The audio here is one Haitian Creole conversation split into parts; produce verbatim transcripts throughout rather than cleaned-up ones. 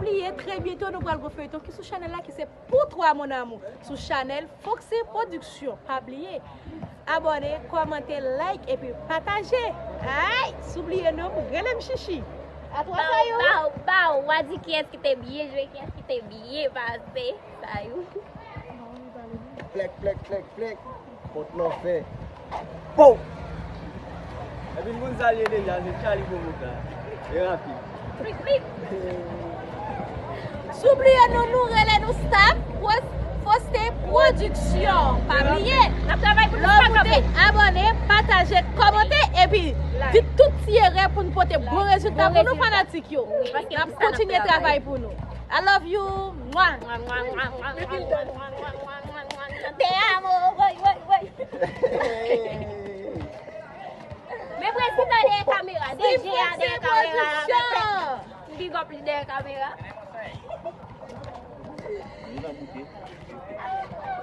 Bliye, trè byento nou pral gon feyton ki sou chanèl la ki se Pour Toi Mon Amour sou chanèl Foxy Production. Pa bliye, abòne, kòmante, like epi pataje. Ay, si w bliye non m, rele m Chichi. A twa Baw, Sayou. Baw, baw, w a di kiyès ki te byen jwe, kiyès ki te byen pase, Sayou. Plèk, plèk, plèk, plèk. Pòt lanfè. Pow! Epi moun sa l ye deja, se Charlie Provoca. E rapid. Pik, pik. Si w bliye nou, nou rele nou staff Fos-, Foste Production. Pa bliye. N ap travay pou nou pa kanpe. Love ou te abòne, pataje, kòmante, epi di tout ti erè pou n pote bon rezilta pou nou fanatik yo. N ap kontinye travay pou nou. I love you. Mwa. Te amo, woy, woy, woy. Men prezidan dèyè kamera, D J a dèyè kamera, men big up li dèyè kamera.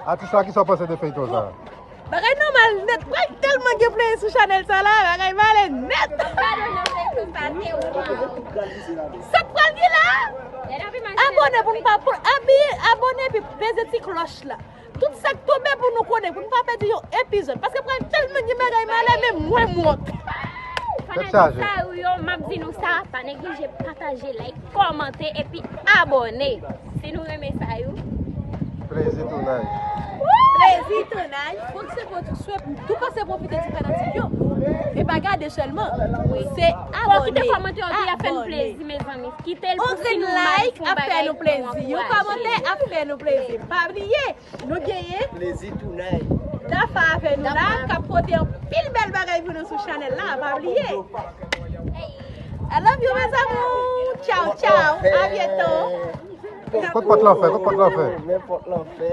Atis la, kisa w panse de feyton sa? Bagay nòmal nèt, pral tèlman gen plezi sou chanèl sa la, bagay male nèt. Sa k pral gen la? Abòne pou n pa, pou, abi, abòne epi peze ti klòch la. Tout sa k tonbe pou nou konnen, pou n pa pèdi yon epizòd. Paske pral tèlman gen bagay male, men mwen m wont. Fanatik Sayou yo, m ap di nou sa, pa neglije pataje, like, kòmante epi abòne. Si nou renmen Sayou. Plezi tounaj. Plezi tounaj. Foxy Production, tou pase pwofite ti fanatik yo. E pa gade sèlman. Se abòne. Fò kite kòmantè yo, ap fè nou plezi, mezanmi. Kite l pou si nou mal, fè yon bagay pou ankouraje nou. Yon kòmantè ap fè nou plezi. Pa bliye, nou genyen Plezi tounay. Tafa avè nou la, k ap pote anpil bèl bagay pou nou sou chanèl la, pa bliye. I love you, mes amours. Ciao, ciao. À bientôt. Kot pòt lanfè, kot pòt lanfè. Men pòt lanfè.